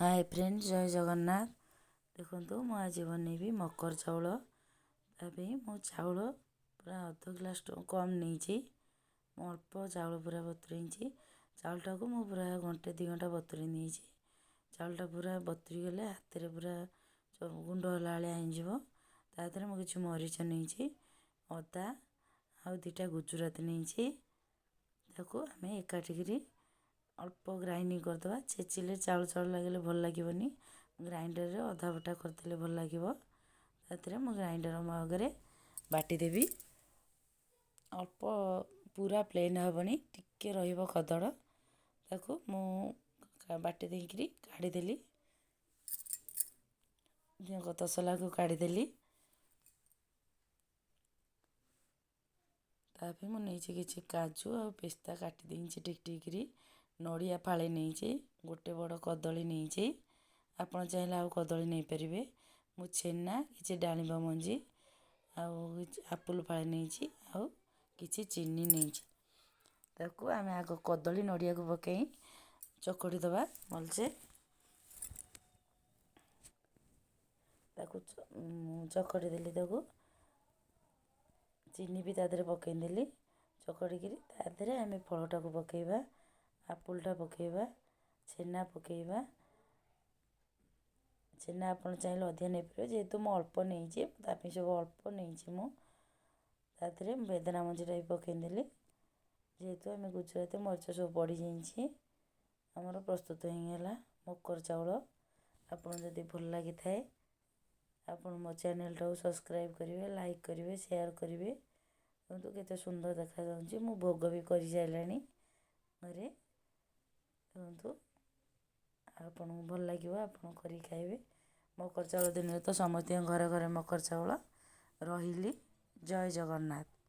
ହାଏ friend, ଜୟ ଜଗନ୍ନାଥ। ଦେଖନ୍ତୁ, ମୁଁ ଆଜି ବନେଇବି ମକର ଚାଉଳ। ତା ପାଇଁ ମୁଁ ଚାଉଳ ପୁରା ଅଧ ଗ୍ଲାସ୍ କମ୍ ନେଇଛି। ମୁଁ ଅଳ୍ପ ଚାଉଳ ପୁରା ବତୁରେଇଛି। ଚାଉଳଟାକୁ ମୁଁ ପୁରା ଘଣ୍ଟେ 2 ଘଣ୍ଟା ବତୁରେଇ ନେଇଛି। ଚାଉଳଟା ପୁରା ବତୁରି ଗଲେ ହାତରେ ପୁରା ଗୁଣ୍ଡ ହେଲା ଭଳିଆ ହେଇଯିବ। ତା ଦେହରେ ମୁଁ କିଛି ମରିଚ ନେଇଛି, ଅଦା ଆଉ 2ଟା ଗୁଜୁରାତି ନେଇଛି। ତାକୁ ଆମେ ଏକାଠିକିରି ଅଳ୍ପ ଗ୍ରାଇଣ୍ଡିଙ୍ଗ କରିଦେବା। ଛେଚିଲେ ଚାଉଳ ଚାଉଳ ଲାଗିଲେ ଭଲ ଲାଗିବନି। ଗ୍ରାଇଣ୍ଡରରେ ଅଧା ବଟା କରିଦେଲେ ଭଲ ଲାଗିବ। ତାଥିରେ ମୁଁ ଗ୍ରାଇଣ୍ଡର ମଗରେ ବାଟିଦେବି। ଅଳ୍ପ, ପୁରା ପ୍ଲେନ୍ ହେବନି, ଟିକେ ରହିବ ଖଦଡ଼। ତାକୁ ମୁଁ ବାଟି ଦେଇକିରି କାଢ଼ିଦେଲି, ତସଲାକୁ କାଢ଼ିଦେଲି। ତା ପାଇଁ ମୁଁ ନେଇଛି କିଛି କାଜୁ ଆଉ ପିସ୍ତା, କାଟି ଦେଇଛି ଟିକ ଟିକିରି। ନଡ଼ିଆ ଫାଳେ ନେଇଛି, ଗୋଟେ ବଡ଼ କଦଳୀ ନେଇଛି। ଆପଣ ଚାହିଁଲେ ଆଉ କଦଳୀ ନେଇପାରିବେ। ମୁଁ ଛେନା, କିଛି ଡାଳିମ୍ବ ମଞ୍ଜି ଆଉ ଆପୁଲ ଫାଳେ ନେଇଛି ଆଉ କିଛି ଚିନି ନେଇଛି। ତାକୁ ଆମେ ଆଗ କଦଳୀ ନଡ଼ିଆକୁ ପକାଇ ଚକଟି ଦେବା ଭଲସେ। ତାକୁ ଚକଟି ଦେଲି, ତାକୁ ଚିନି ବି ତା ଦେହରେ ପକାଇଦେଲି। ଚକଟିକିରି ତା ଦେହରେ ଆମେ ଫଳଟାକୁ ପକାଇବା, ଆପୁଲଟା ପକାଇବା, ଛେନା ପକାଇବା। ଛେନା ଆପଣ ଚାହିଁଲେ ଅଧିକା ନେଇପାରିବେ। ଯେହେତୁ ମୁଁ ଅଳ୍ପ ନେଇଛି, ତା ପାଇଁ ସବୁ ଅଳ୍ପ ନେଇଛି ମୁଁ। ତା ଦେହରେ ବେଦନା ମଞ୍ଜିଟା ବି ପକାଇଦେଲି। ଯେହେତୁ ଆମେ ଗୁଜୁରାତି ମରିଚ ସବୁ ପଡ଼ିଯାଇଛି, ଆମର ପ୍ରସ୍ତୁତ ହେଇଗଲା ମକର ଚାଉଳ। ଆପଣ ଯଦି ଭଲ ଲାଗିଥାଏ, ଆପଣ ମୋ ଚ୍ୟାନେଲ୍ଟାକୁ ସବସ୍କ୍ରାଇବ୍ କରିବେ, ଲାଇକ୍ କରିବେ, ସେୟାର କରିବେ। ଦେଖନ୍ତୁ କେତେ ସୁନ୍ଦର ଦେଖାଯାଉଛି। ମୁଁ ଭୋଗ ବି କରିସାରିଲାଣି ଘରେ। ଦେଖନ୍ତୁ, ଆପଣଙ୍କୁ ଭଲ ଲାଗିବ, ଆପଣ କରିକି ଖାଇବେ। ମକର ଚାଉଳ ଦିନରେ ତ ସମସ୍ତଙ୍କ ଘରେ ଘରେ ମକର ଚାଉଳ। ରହିଲି, ଜୟ ଜଗନ୍ନାଥ।